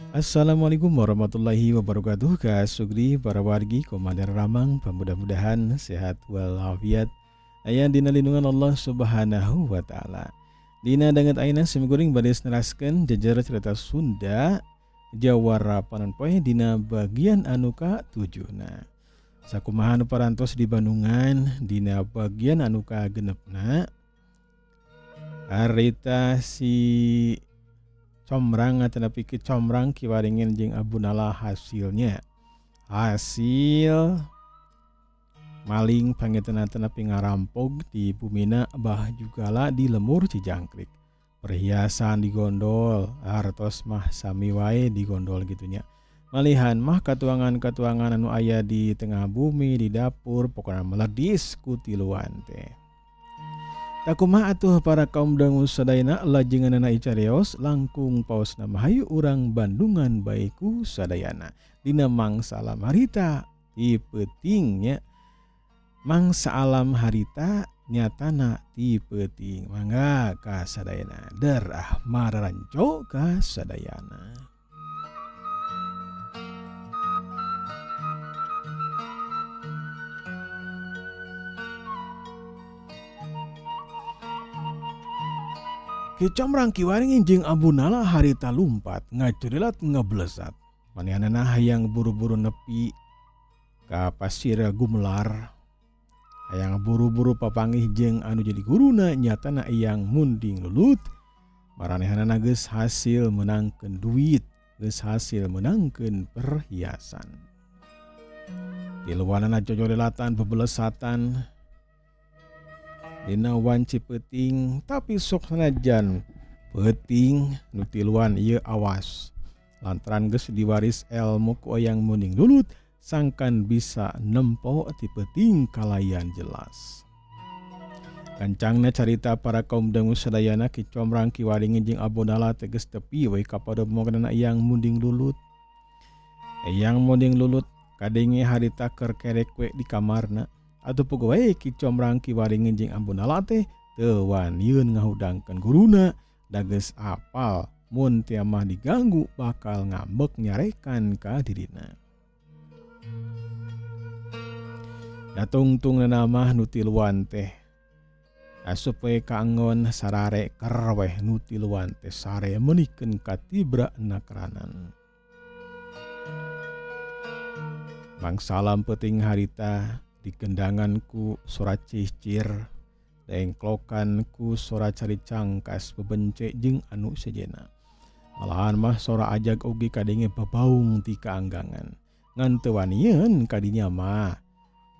Assalamualaikum warahmatullahi wabarakatuh. Ka Sugri para wargi Komander Ramang, mudah-mudahan sehat walafiat, aya dina lindungan Allah Subhanahu wa taala. Dina danget ayeuna simkuring bade neraskeun jejer cerita Sunda Jawara Panon Poe dina bagian anu ka-7na. Sakumaha anu parantos di Bandungan dina bagian anu kagenepna, harita si Comrang atanapi Ki Comrang Ki Waringin jeung Abu Nala hasilnya hasil maling panginten atanapi ngarampog di bumina Abah Jugala di Lemur Cijangkrik. Perhiasan digondol, artos mah sami wae digondol gitu nya. Malihan mah katuangan-katuangan anu aya di tengah bumi, di dapur, pokokna meledis ku tiluan teh. Tah kumaha atuh para kaum dangu sadayana lajenganana icarios langkung paosna mah hayu urang Bandungan bae ku sadayana dina mangsa alam harita ti peuting nya, mangsa alam harita nyatana ti peuting. Mangga ka sadayana derah mararanco ka sadayana. Ki Comrang Ki Waringin jeung Abu Nala harita lumpat ngacurilat ngeblesat. Manehanana hayang buru-buru nepi ka pasir gumelar. Hayang buru-buru papanggih jeung anu jadi guruna nyatana Eyang Munding Lulut. Maranehanana geus hasil menangkeun duit, geus hasil menangkeun perhiasan. Tiluanana jojolelatan bebelesatan dina wanci peuting, tapi sok sanajan peuting nu tiluan ieu awas lantaran geus diwaris elmu ku Eyang Munding Lulut sangkan bisa nempo ti peuting kalayan jelas. Gancangna carita para kaum dangu sadayana, Ki Comrang Ki Waringin jeung Abu Nala teh geus tepi we ka padepokan Eyang Munding Lulut. Eyang Munding Lulut kadenge harita keur kerek we di kamarna. Atuh puguh we Ki Comrang Ki Waringin jeung Abu Nala teh teu wanieun ngahudangkeun guruna, da geus apal mun tia mah diganggu bakal ngambek nyarekan ka dirina. Da tungtungna mah nu tiluan teh asup we ka angon sarare kerweh nu tiluan teh sare meunikeun katibra nakranan. Mangsalam peuting harita digendangan ku sora cicir, dengklokan ku sora cari cangkas bebence jeung anu sejenna. Malahan mah sora ajag oge kadenge babaung ti kaanggangan. Ngan teu wanieun kadinya mah.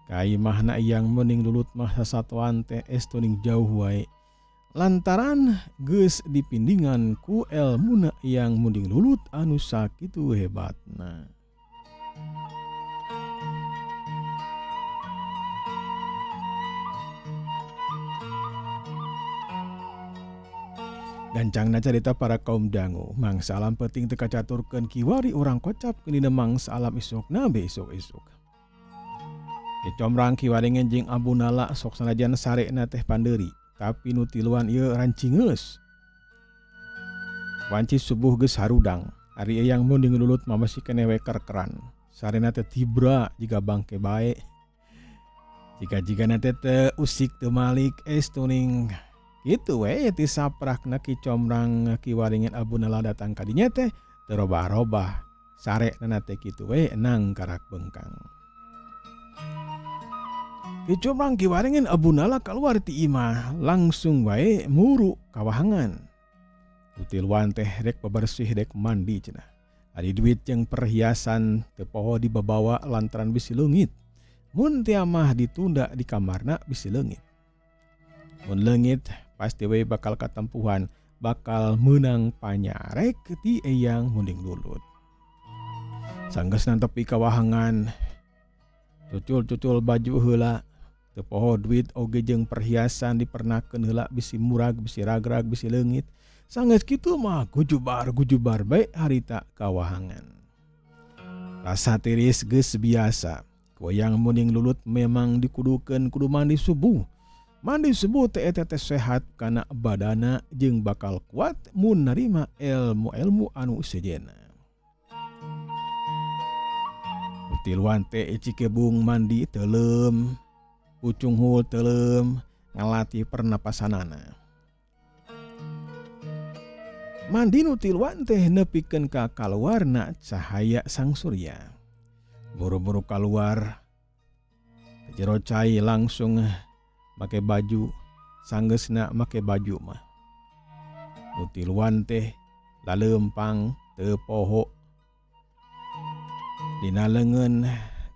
Ka imahna Eyang Munding Lulut mah sasatoan teh estuning jauh wae. Lantaran geus dipindingan ku elmuna Eyang Munding Lulut anu sakitu hebatna. Gancangna carita para kaum dangu, mangsa alam peuting teu kacaturkeun kiwari urang kocap dina mangsa alam isukna besuk-isuk. Ki Comrang Ki Waringin jeung Abu Nala sok sanajan sarena teh pandeuri, tapi nu tiluan ieu rancingeus. Wanci subuh geus harudang, ari Eyang Munding Lulut mah masih keneh we kerkeran. Sarena teh tibra jiga bangke bae. Jiga-jigana teh teu usik teu malik estuning kitu we ti saprakna Ki Comrang Ki Waringin Abu Nala datang ka dinya teh teu robah-robah. Sarena teh kitu we nang karak bengkang. Ki Comrang Ki Waringin Abu Nala kaluar ti imah langsung wae muru kawahangan. Nu tiluan teh rek bebersih rek mandi cenah. Ari duit jeung perhiasan teu poho dibabawa lantaran bisi leungit. Mun tia mah ditunda di kamarna bisi leungit. Mun leungit pasti we bakal katempuhan, bakal meunang panyarek ti Eyang Munding Lulut. Sanggeusna tepi kawahangan, cucul-cucul baju heula, teu poho duit oge jeung perhiasan dipernakeun heula bisi murag, bisi ragrag, bisi leungit. Sanggeus kitu mah gujubar-gujubar bae harita kawahangan. Rasa tiris geus biasa. Ku Eyang Munding Lulut memang dikudukeun kudu mandi subuh. Mandi subuh teh eta teh sehat kana badana jeung bakal kuat mun narima elmu-elmu anu sejenna. Tiluan teh Cikebung mandi teuleum, pucunghul teuleum, ngalatih pernapasanana. Mandi nu tiluan teh nepikeun ka kaluarna cahaya sang surya. Buru-buru kaluar ti jero cai langsung make baju, sanggeusna make baju mah. Nu tiluan teh laleumpang teu poho. Dina leungeun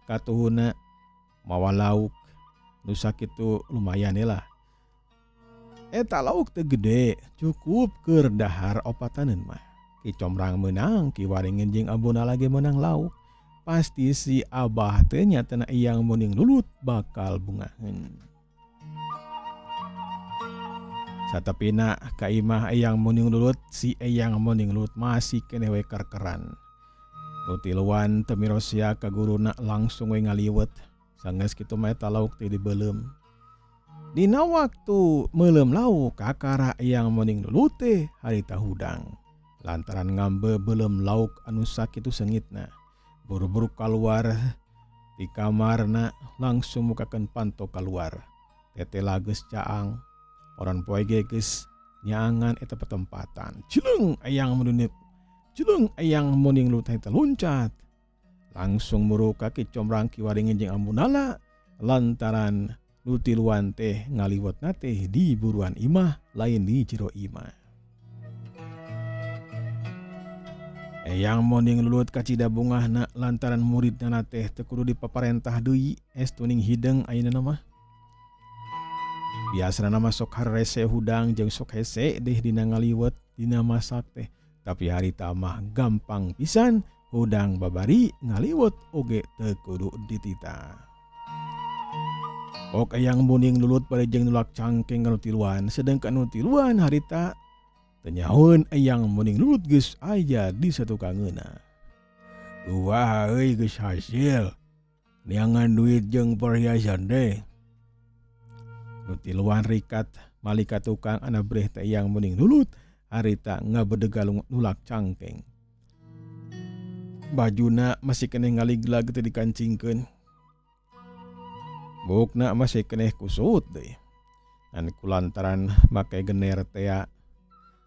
katuhuna mawa lauk nu sakitu lumayan lah. Eta lauk teu gede, cukup keur dahar opataneun mah. Ki Comrang meunang, Ki Waringin jeung Abuna lagi meunang lauk. Pasti si Abah teh nyatana Eyang Muning Lulut bakal bungaheun. Satepina ka imah Eyang Muning Lulut, si Eyang Muning Lulut masih keneh we kerkeran. Nu tiluan teu mirosia ka guruna langsung we ngaliwet. Sanggeus kitu mah eta lauk teh dibeuleum. Dina waktu meuleum lauk kakara Eyang Muning Lulut teh harita hudang. Lantaran ngambe beuleum lauk anu sakitu seungitna. Buru-buru kaluar ti kamarna langsung mukakeun panto kaluar. Tetela geus caang, oran poe ge geus nyaangan eta patempatan. Cileung Eyang Muning Cileung Eyang Muning Lulut teh luncat. Langsung muru ka Ki Comrang Ki Waringin jeung Ambu Nala lantaran nu tiluan teh ngaliwetna teh di buruan imah lain di jero imah. Eyang Muning Lulut kacida bungahna lantaran muridna teh teu kudu dipaparentah deui estu ning hideung ayeuna mah. Biasana mah sok hararese hudang jeung sok hese deh dina ngaliwet dina masak teh. Tapi harita mah gampang pisan hudang babari ngaliwet oge teu kudu ditita. Ok Eyang Muning Lulut bari jeung nulak cangkeng ka nu tiluan sedengkeun nu tiluan harita teu nyahoeun Eyang Muning Lulut geus aya di satukangeunna. Wah euy geus hasil neangan duit jeung perhiasan teh. Nu tiluan rikat malik ka tukang anabreh teh Eyang Muning Lulut harita ngabedega nulak cangkeng. Bajuna masih keneh ngaliglag teu dikancingkeun. Buukna masih keneh kusut deui. Ngan kulantaran make gener tea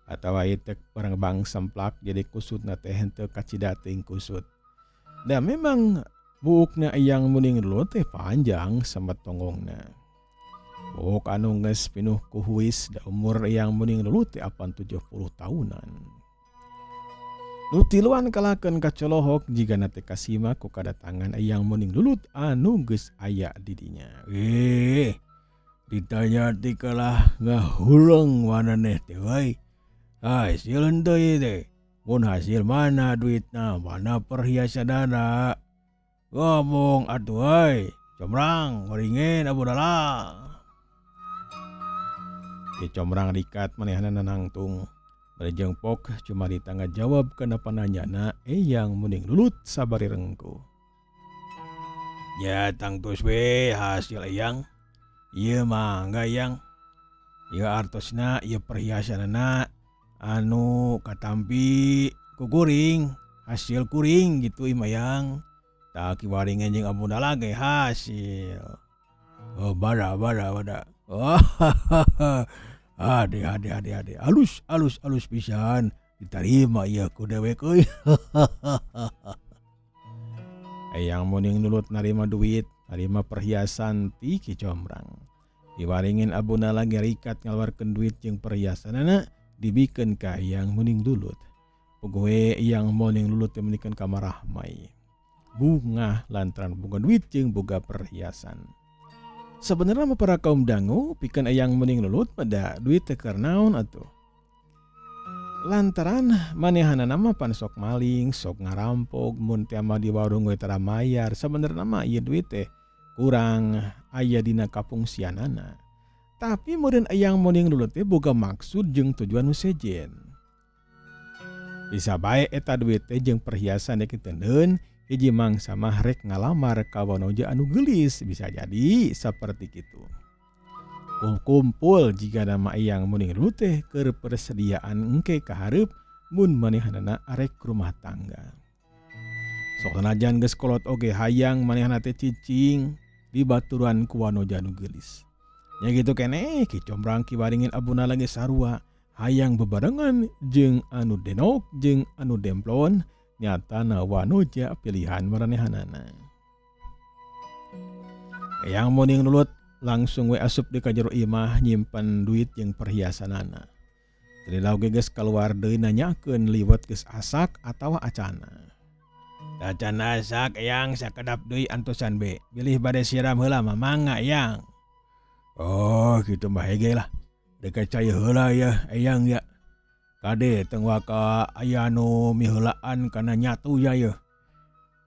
atawa ieu barang bang semplak jadi kusutna teh henteu kacida teuing kusut. Da memang buukna Eyang Muning Lulut teh panjang samet tonggongna. Buuk anu geus pinuh ku huis da umur Eyang Muning Lulut teh apan 70 tahunan. Nu tiluan kalakeun kacolohok jigana teh kasima ku kadatangan Eyang Muning Lulut anu geus aya di dinya. Ditanya ti kalah ngahuleng maneh teh euy. Hasil henteu ieu teh? Mun hasil mana duitna, mana perhiasanana? Ngomong atuh euy, Comrang, Waringin, Abu Dala. Ki Comrang rikat manehna nangtung. Bari jeung pok cuma ditangga jawab kana pananyana Eyang Muning Lulut sabari rengkuh. Ya tangtus we hasil Eyang. Ieu mangga Eyang. Ieu artosna, ieu perhiasanana anu katampi ku kuring, hasil kuring gitu ieu mah Eyang. Tah Ki Waringin jeung Ambu Dala ge hasil. Oh bada bada bada. Ade ade ade ade alus alus alus pisan ditarima ieu ku dewek euy. Eyang Muning Lulut narima duit, narima perhiasan ti Ki Comrang. Ki Waringin Abu Nala ge rikat ngaluarkeun duit jeung perhiasanana dibikeun ka Eyang Muning Lulut. Pogoe Eyang Muning Lulut teh meunikeun ka marahmai. Bungah lantaran boga duit jeung boga perhiasan. Sebenarnya mah para kaum dangu pikeun Eyang Muning Lulut mah da duit teh keur naon atuh. Lantaran manehanana mah pan sok maling, sok ngarampok, mun teh mah di warung we tara mayar. Sebenarnya mah ieu duit teh kurang aya dina kapungsianana. Tapi meureun Eyang Muning Lulut teh boga maksud jeung tujuan nu sejen. Bisa bae eta duit teh jeung perhiasan rek diteundeun hiji mangsa mah rek ngalamar ka wanoja anu geulis, bisa jadi saperti kitu. Kumpul jigana mah Eyang Muning Lulut teh keur persediaan engke kahareup mun manehanana arek rumah tangga. Sok sanajan geus kolot oge hayang manehna teh cicing dibaturan ku wanoja nu geulis. Nya kitu keneh Ki Combrang Ki Waringin Abuna lagi sarua hayang bebarengan jeung anu denok jeung anu demplon nyatana wanoja pilihan maranehanana. Eyang Muning Lulut langsung we asup di ka jero imah nyimpen duit jeung perhiasanana. Teu lila oge geus kaluar deui nanyakeun liwet geus asak atawa acana. Tacan asak eyang sakedap deui antosan be. Bilih bade siram heula mah mangga eyang. Oh kitu mah hege lah. Dek cai heula yeuh eyang ya. Kade tong waka aya nu miheulaan kana nyatu ya yeuh.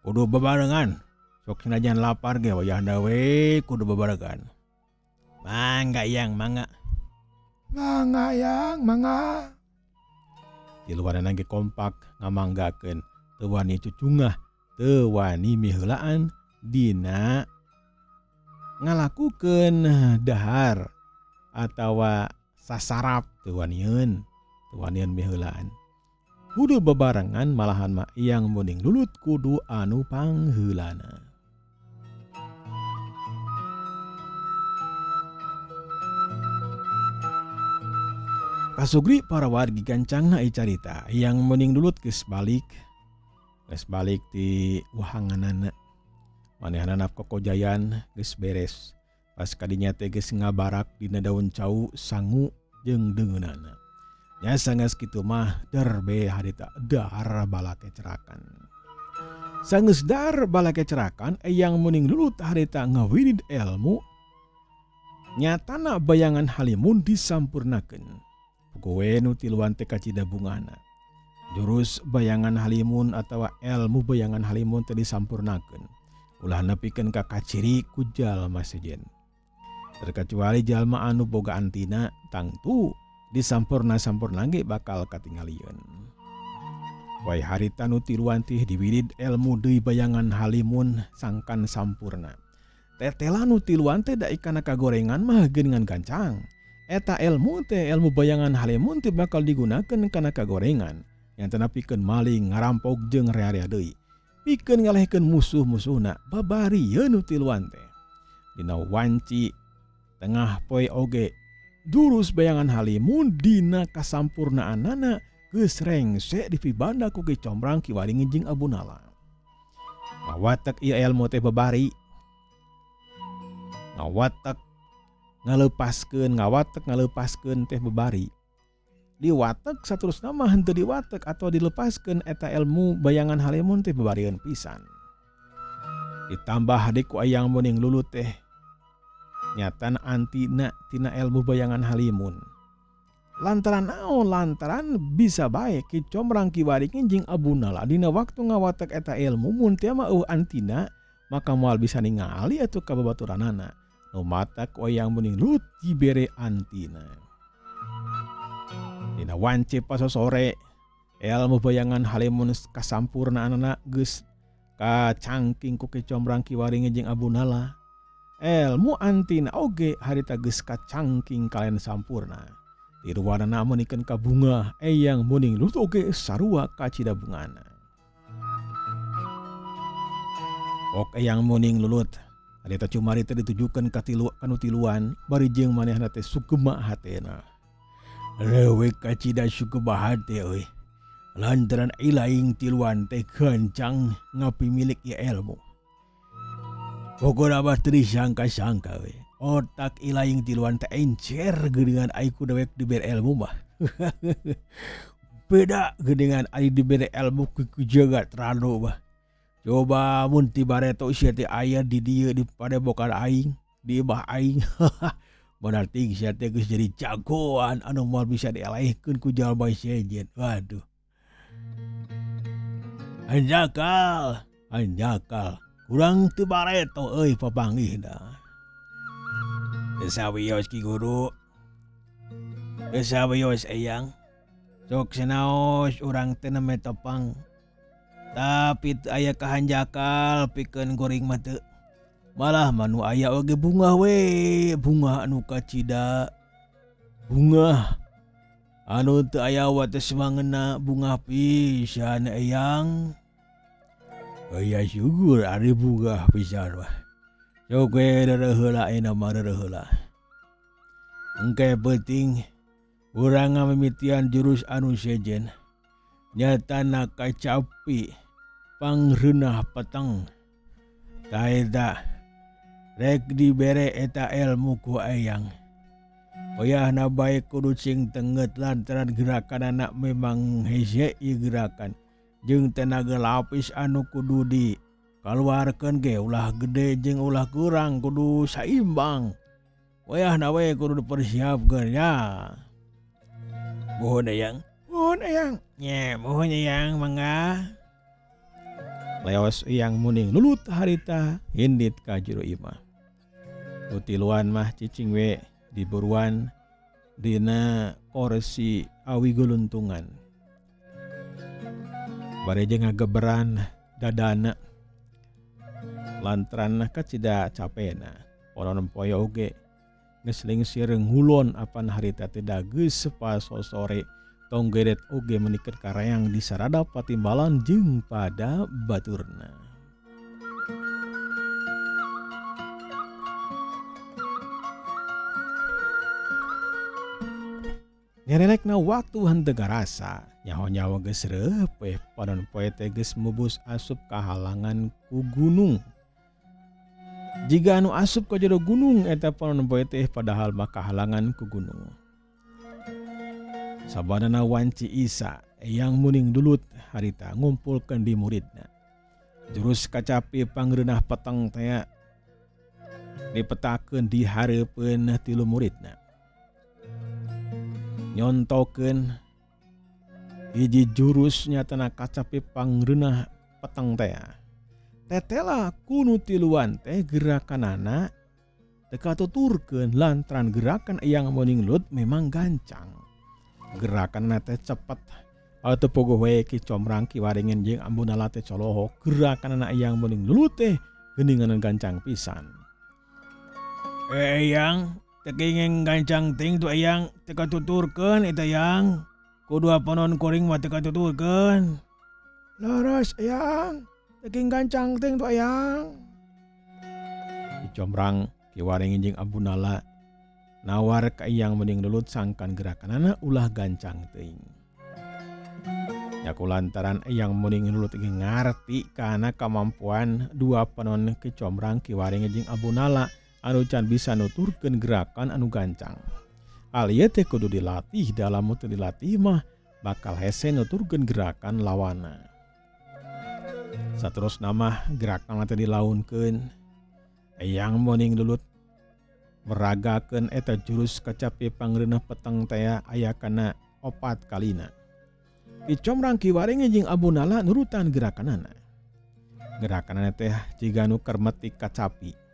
Kudu bebarengan. Sok sanajan lapar ge wayahna we kudu bebarengan. Mangga eyang mangga. Mangga eyang mangga. Tiluanana ge kompak ngamanggakeun teu wani cucungah teu wani miheulaan dina ngalakukeun dahar atawa sasarap teu wanieun teu wanieun miheulaan. Kudu bebarengan malahan mah Eyang Muning Lulut kudu anu pangheulana. Kasugri para wargi gancangna ieu carita Eyang Muning Lulut geus balik. Geus balik ti wahanganana. Manehanana kokojayan geus beres. Pas kadinya teh geus ngabarak dina daun cau sangu jeung deungeunana. Nya sanggeus kitu mah der be harita dahar balake cerakan. Sanggeus dahar balake cerakan Eyang Muning Lulut harita ngawidid elmu nyatana bayangan halimun disampurnakeun. Puguh we nu tiluan teh kacida bungahna. Jurus bayangan halimun atawa elmu bayangan halimun teh disampurnakeun. Ulah nepikeun ka kaciri ku jalma sejen. Terkecuali jalma anu boga antina tangtu disampurna-sampurna ge bakal katingalieun. Wae harita nu tiluan teh diwirid elmu deui bayangan halimun sangkan sampurna. Tetela nu tiluan teh da ikana kagorengan mah geuningan gancang. Eta elmu teh elmu bayangan halimun teh bakal digunakeun kana kagorengan. Yang tenapikeun maling ngarampok jeung rea-rea deui. Pikeun ngalehkeun musuh-musuhna babari yeun nu tiluan teh. Dina wanci tengah poe oge jurus bayangan halimun dina kasampurnaanana geus rengse dipibanda ku Ki Combrang Ki Waringin jeung Abu Nala. Ngawatek ieu elmu teh babari. Ngawatek ngaleupaskeun, ngawatek ngaleupaskeun teh babari. Diwatek saterusna mah henteu diwatek atau dilepaskeun eta ilmu bayangan halimun teh babarieun pisan. Ditambah deui ku Eyang Muning Lulut teh nyatana antina tina ilmu bayangan halimun. Lantaran naon? Lantaran bisa bae Ki Combrang Ki Waringin jeung Abu Nala dina waktu ngawatek eta ilmu mun teu mah eueuh antina maka moal bisa ningali atuh ka babaturanana. Nu matak ku Eyang Muning Lulut dibere antina. Dina wance pasosore ilmu bayangan halimun kasampurnaanana geus kacangking ku Ki Combrang Ki Waringin jeung Abu Nala. Ilmu antina oge harita geus kacangking kalayan sampurna. Tiruanana meunikeun ka bunga Eyang Muning Lulut oge sarua kacida bungana. Ok Eyang Muning Lulut harita cumari teh ditujukeun ka tilu kanu tiluan bari jeung manehna teh sugema hatena. Leuwih kacida sugema hate euy. Lantaran ilaing tiluan teh gancang ngapimilik ieu ilmu. Pokona mah teu disangka-sangka we. Otak ilaing tiluan teh encer geuningan ai ku dewek dibere ilmu mah. Beda geuningan ai dibere ilmu ku jagat ranu mah. Coba mun ti bareto sia teh aya di dieu di padepokan aing, di imah aing. Berarti sia teh geus jadi jagoan anu moal bisa dielehkeun ku jalma sejen. Waduh. Hanjakal, hanjakal. Kurang teu bareto euy papanggihna. Teu sawios Ki Guru. Teu sawios Eyang. Sok sanaos urang teh nembe tepang. Tapi teu aya kahanjakal pikeun kuring mah teu. Malah mah nu aya oge bungah we, bungah anu kacida. Bungah anu teu aya wates mangena bungah pisan Eyang. Aya syukur ari bugah pisan mah. Sok we reureuh heula ayeuna mah reureuh heula. Engke peuting urang ngamimitian jurus anu sejen nyatana kacapi pangreunah peteng. Tah eta rek dibere eta elmu ku eyang. Wayahna bae kudu cing tenget lantaran gerakanana memang hese ieu gerakan. Jeung tenaga lapis anu kudu di kaluarkeun ge ulah gede jeung ulah kurang kudu saimbang. Wayahna we kudu dipersiapkeun nya. Muhun eyang. Muhun eyang. Nya muhun eyang mangga. Leos eyang muning lulut harita indit ka jero imah. Nu tiluan mah cicing we diburuan dina korsi awi guluntungan. Bari jeung ngageberan dadana lantaran kacida capena. Ponon poyo oge geus lingsir ngulon apan harita teh da geus pasosore tong geret oge menikeun karayang di sarada patimbalan jeung pada baturna. Nyerelekna waktu henteu karasa, nyaho-nyaho geus reup we panon poe teh geus mubus asup kahalangan ku gunung. Jiga anu asup ka jero gunung eta panon poe teh padahal mah kahalangan ku gunung. Sabanana wanci Isa yang muning dulut harita ngumpulkeun di muridna. Jurus kacapi pangreunah peteng teh dipetakeun di hareupeun tilu muridna. Nyontokeun hiji jurus nyatana kacapi pangreunah peteng teh. Tetela kunu tiluan teh gerakanana teu katuturkeun lantaran gerakan eyang muning lulut memang gancang. Gerakanna teh cepet. Atuh puguh we Ki Comrang Ki Waringin jeung Ambunala teh colohok. Gerakanna eyang muning lulut teh geuningan gancang pisan. Eyang teu kenging gancang ting tu eyang teu katuturkeun eta yang. Kudu panon kuring mah teu katuturkeun. Leres eyang, teu kenging gancang ting tu eyang. Ki Comrang Ki Waringin jeung Ambunala nawar ka eyang mending lulut sangkan gerakanana ulah gancang teuing. Nya kulantaran eyang mending lulut ge ngarti kana kamampuan dua panon Ki Comrang Ki Waringin jeung Ambunala anu can bisa nuturkeun gerakan anu gancang. Hal ieu teh kudu dilatih, dalam teu dilatih mah bakal hese nuturkeun gerakan lawana. Saterusna mah gerakan teh dilaunkeun. Eyang muning lulut meragakeun eta jurus kacapi pangreuneuh peteng teh aya kana 4 kalina. Ki Comrang Ki Waringin jeung Ambunala nurutan gerakanana. Gerakanana teh jiga nu keur metik kacapi.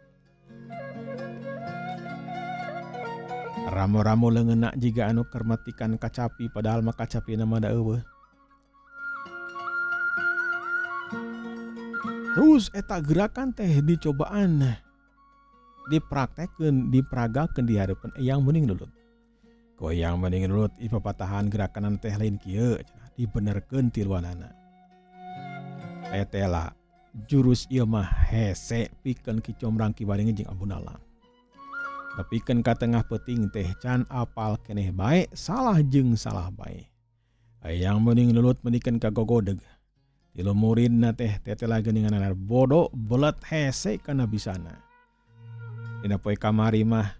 Ramo-ramo leungeunna jiga anu keur metikan kacapi padahal mah kacapina mah da eueuh. Terus eta gerakan teh dicobaan, dipraktekeun, diperagakeun di hareupeun eyang meuning lulut. Ku eyang meuning lulut ipapatahan gerakan teh lain kieu cenah, dibenerkeun tiluanana. Etela jurus ieu mah hese pikeun Ki Comrang Ki Waringin jeung Ambunala. Tepikeun ka tengah peuting teh can apal keneh bae salah jeung salah bae. Eyang meuning lulut meunikeun ka gogodeg. Tilu muridna teh tetela geuningan bodo belet hese kana bisana. Dina poe kamari mah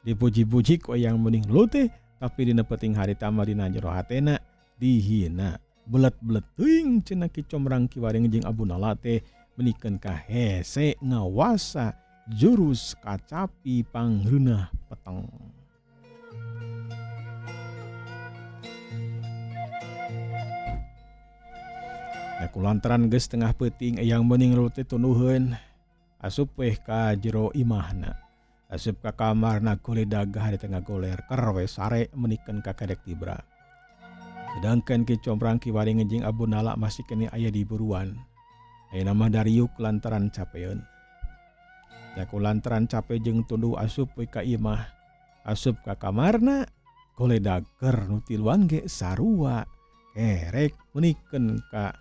dipuji-puji ku eyang meuning lulut teh, tapi dina peuting harita mah dina jero hatena dihina. Belet-belet teuing cenah Ki Comrang Ki Waringin jeung Ambunala teh meunikeun ka hese ngawasa jurus kacapi pangreunah peteng. Nya kulantaran geus tengah peuting eyang meuning lulut teh tunduheun asup weh ka jero imahna. Asup ka kamarna goledag hari tengah goler ker we sare meunikeun ka kadek tibra. Sedangkan Ki Comrang Ki Waringin jeung Ambunala masih keneh aya di buruan. Ayeuna mah dariuk lantaran capeun. Nya kulantaran cape jeung tunduh asup we ka imah, asup ka kamarna goledag ker nu tiluan ge sarua kerek meunikeun ka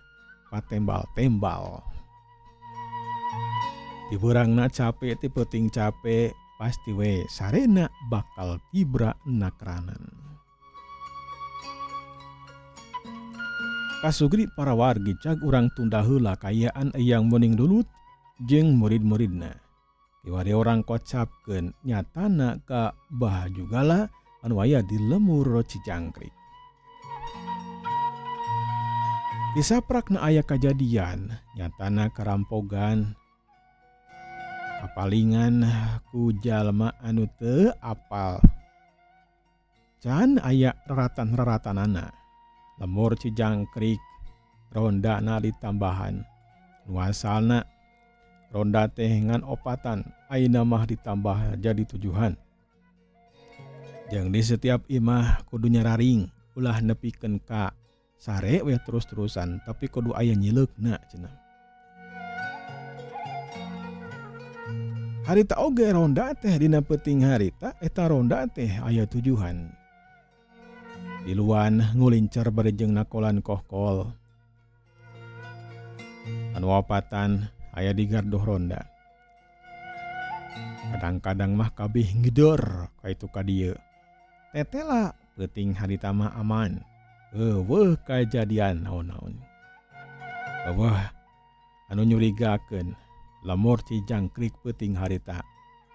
patembal-tembal. Ti beurangna cape ti peuting cape pasti we sarena bakal tibra nakranan. Kasugri para wargi cag urang tunda heula kaayaan Eyang Muning Dulut jeung murid-muridna. Kiwari orang kocapkeun nyatana ka Bah Jugala anu aya di lemur Cijangkrik. Di saprakna aya kajadian nyatana karampogan kapalingan ku jalma anu teu apal. Can aya raratan-raratanana. Lemur Cijangkrik rondana ditambahan. Nu asalna ronda teh ngan opatan, ayeuna mah ditambah jadi tujuhan. Jeung di setiap imah kudu nyararing, ulah nepikeun ka sare we terus-terusan, tapi kudu aya nyileukna cenah. Harita oge ronda teh dina peuting harita eta ronda teh aya tujuhan. Tiluan ngulincer bari jeung nakolan kohkol. Anu opatan aya di garduh ronda. Kadang-kadang mah kabeh ngidor ka itu ka dieu. Tetela peuting harita mah aman. Eueuh kajadian naon-naon. Eueuh anu nyurigakeun lemur Cijangkrik peuting harita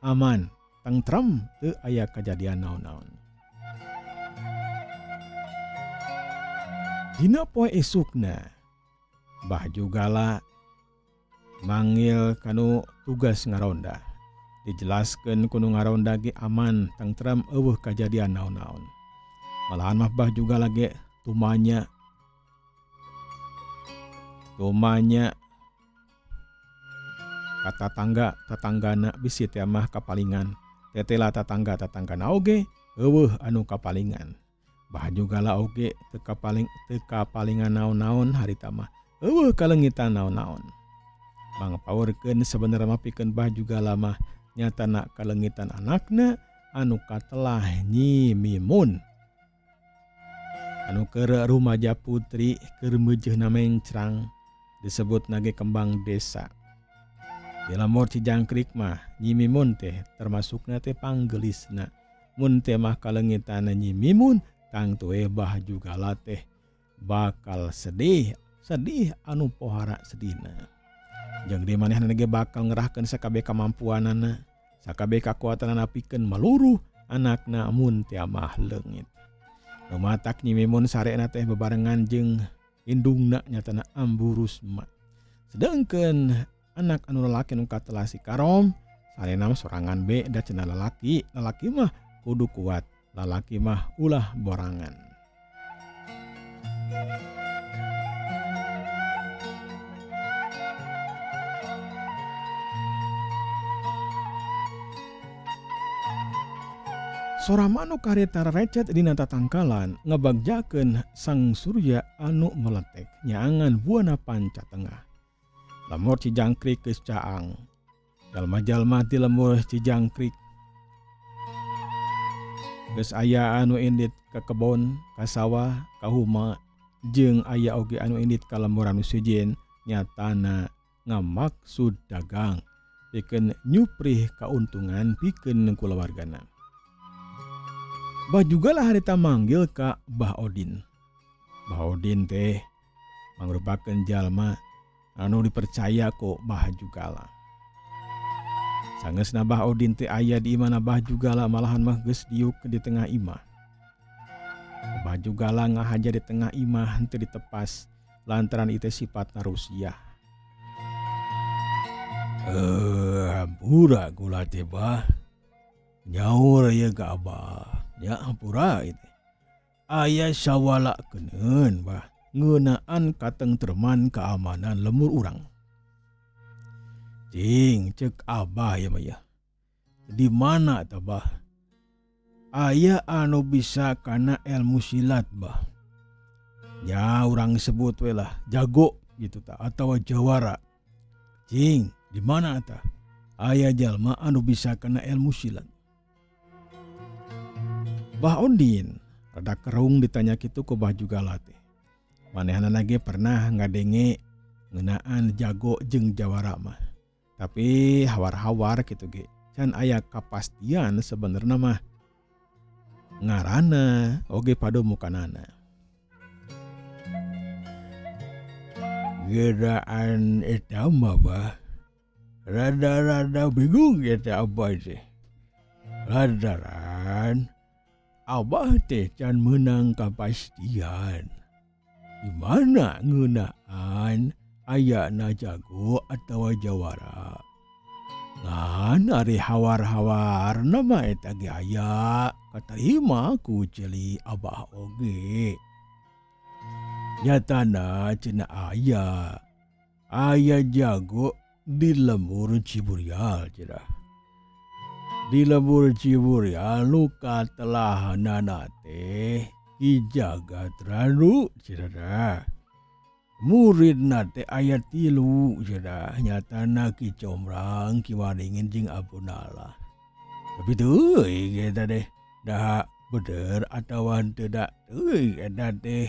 aman, tentrem, teu aya kajadian naon-naon. Dina poe esukna Bah Jugala manggil kanu tugas ngaronda. Dijelaskeun kuno ngaronda ge aman, tentrem, eueuh kajadian naon-naon. Malahan mah Bah Jugala ge tumanya tumanya ka tatangga tatanggana bisi teh mah kapalingan. Tetela tatangga tatanggana oge eueuh anu kapalingan. Bah Jugala oge teu kapalingan naon-naon harita mah. Eueuh kalengitan naon-naon. Mangpaurkeun sabenerna mah pikeun Bah Jugala mah nyatana kalengitan anakna anu katelah Nyi Mimun. Anu keur rumaja putri keur meujeuhna mencrang disebutna ge kembang desa. Di lemur Cijangkrik mah Nyi Mimun teh termasukna teh panggelisna. Mun teh mah kalengitan Nyi Mimun tangtu we Bah Jugala teh bakal sedih, sedih anu pohara sedihna. Jeung di manehna ge bakal ngerahkeun sakabeh kamampuanana, sakabeh kakuatanana pikeun maluruh anakna mun teh mah leungit. Rumatak Nyi Mimun sarena teh bebarengan jeung indungna nyatana Ambu Rusma. Sedangkeun anak anu lalaki nu katelah si Karom sarena mah sorangan be da cenah lalaki, lalaki mah kudu kuat, lalaki mah ulah borangan. Sora manuk kareta recet dina tatangkalan ngebagjakeun sang surya anu meletek nyaangan buana panca tengah. Lemur Cijangkrik geus caang. Jalma-jalma ti lemur Cijangkrik geus aya anu indit ka kebon, ka sawah, ka huma, jeung aya oge anu indit ka lemur anu sejen nyatana ngamaksud dagang pikeun nyuprih kauntungan pikeun kulawargana. Bah Jugala harita manggil ka Bah Odin. Bah Odin teh mangrupakeun jalma anu dipercaya ku Bah Jugala. Sangeusna Bah Odin teh aya di imahna Bah Jugala malahan mah geus diuk di tengah imah. Bah Jugala ngahaja di tengah imah henteu ditepas lantaran ieu teh sifatna rusiah. Hampura kula teh Bah. Nyaur ieu ka Abah. Ya hampura ieu teh. Aya sawala keuneun Bah ngeunaan katengtreman keamanan lemur urang. Cing cek Abah ya mah ya. Di mana tah Bah? Aya anu bisa kana ilmu silat Bah. Ya urang sebut we lah jago gitu tah atawa jawara. Cing di mana tah? Aya jalma anu bisa kana ilmu silat. Bah Odin rada kerung ditanya kitu ku Bah Jugala teh. Manehna ge pernah ngadenge ngeunaan jago jeung jawara mah. Tapi hawar-hawar kitu ge can aya kapastian sebenarna mah ngaranna oge padomukanana. Ngeunaan eta mah bah rada-rada bingung eta abah teh. Lantaran abah teh can meunang kapastian di mana ngeunaan ayana jago atawa jawara. Ngan ari hawar-hawarna mah eta ge aya katarima ku ceuli abah oge. Nyatana cenah aya, aya jago di lembur Ciburial cenah. Di lembur Ciburial nu katelahanana teh Ki Jagat Ranu cenah. Muridna teh aya 3 cenah, nyatana Ki Comrang, Ki Waringin jeung Abu Nala. Tapi teuing eta teh da bener atawa henteu da teuing eta teh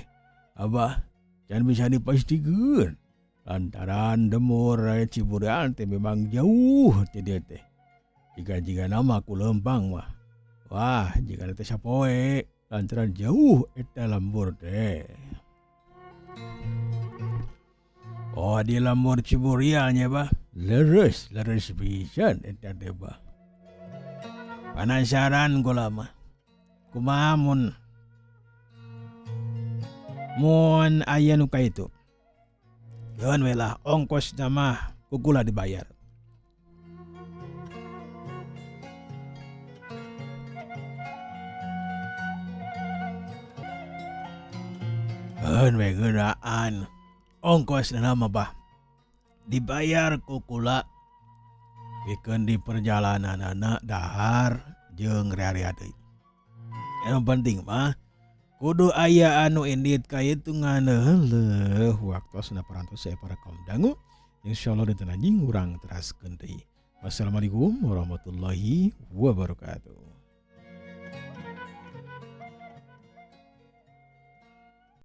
abah can bisa dipastikeun. Lantaran lembur Ciburial teh memang jauh teh dia teh. Jika-jika nama ku lempang mah. Wah, jika teh sapoe lantaran jauh eta lembur teh. Oh, di lembur Ciburial nya bah. Leres, leres pisan eta teh bah. Penasaran kula mah. Kumaha mun aya nu kaitu. Keun we lah ongkosna mah ku kula dibayar. Keun we geuraan ongkosna mah bah dibayar ku kula. Pikeun di perjalananana dahar jeung rea-rea deui. Anu penting mah kudu aya anu indit ka itu nganeuleuh waktosna parantos saya para kaum dangu. Insyaallah dinten anjing urang teraskeun deui. Wassalamualaikum warahmatullahi wabarakatuh.